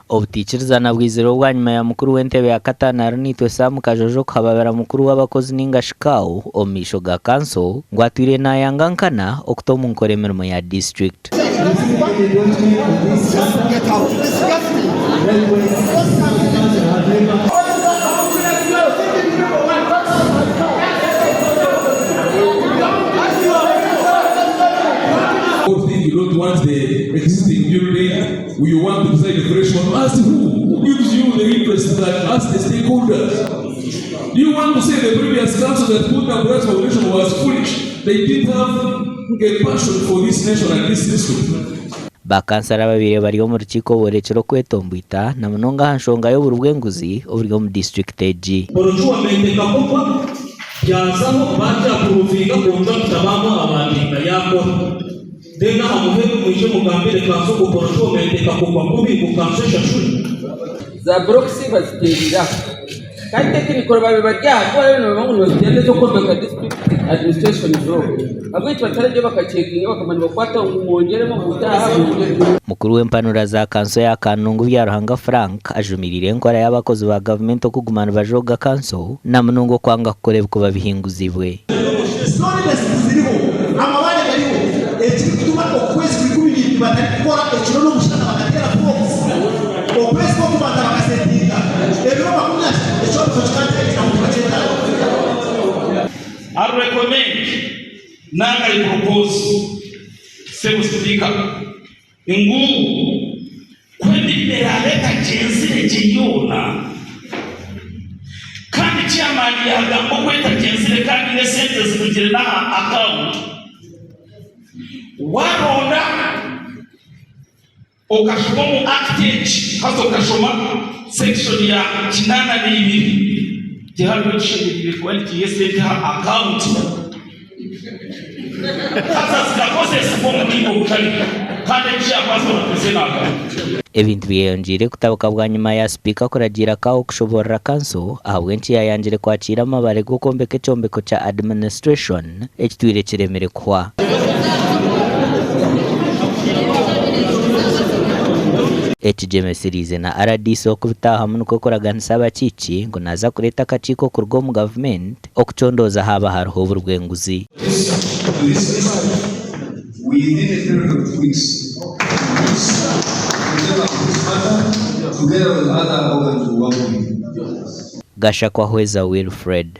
Obutaikirizana bwizire bwanyima ya mukuru w'entebe ya kataano Arinaitwe Sam Kajojo kuhababira mukuru w'abakozi ninga shi CAO omu maisho ga kanso ngu atwire nayanga nkana okuta omu nkora emirimo ya disiturikiti. Ba kansara ababaire bari omu rukiiko boorekire okwetomboita na munonga aha nshonga y'oburi bw'enguzi oburi omu disiturikiti egi. Procurement ekakorwa, byazaho, bagyapuruvinga, contractor bamuawardinga yakora. Then aha muheru mwije mugambire kanso ngu procurement ekakorwa kubi ngu kanso eshashure. Za blocks baziteerire aho kandi technical baabaire bari aha ku barabe nibareeba ngu nibaziteera n'ez'okwombeka district administration block ahabw'enki bataragiire bakacekinga bakamanya nibakwata ngu mwongyeremu mute aha mwongyeremu. Mukuru w'empanura za kanso ya Kanungu Byaruhanga Frank ajumiriire enkora y'abakozi ba gavumenti okuguma nibajooga kanso na munonga okwanga kukora ebikuba bihinguzibwe. Stone desks ziriho, amabaare gariho, ekirikutuma okwezi kuri 12 batarikukora ekiro n'omushana bakateera blocks, okwezi kw'okubanza bakasetinga ebiro 30 ekyombeko kikaba kyagira ngu tibakyetaaga. I recommend nanga I propose Ssebo Sipiika ngu ku emirimo eraabe etagyenzire gye yoona kandi chairman yaagamba oku etagyenzire kandi n'esente zirugire n'aha account, waaronda okashoma omu Act egi haza okashoma section ya 82 tihariho ekishemereire kuba nikiiha esente aha account. Haza zikakozesibwa omu muringo gutari gwo, kandi eki yakwasibwa na Purize naagamba. Ebintu byeyongyeire kutabuka bwanyima ya Sipiika kuragiira Kawo kushoboorora kanso ahabw'enki yayangire kwakiira amabare g'okwombeka ekyombeko kya administration ekitwire kiremire kuhwa. Ekigyemeseriize na rdc okubitaahamu nikwo kuraganisa abakiiki ngu naaza kureeta akakiiko kuruga omu gavumenti Okucondooza haaba hariho oburi bw'enguzi. Gashakwa Hweza Wilfred.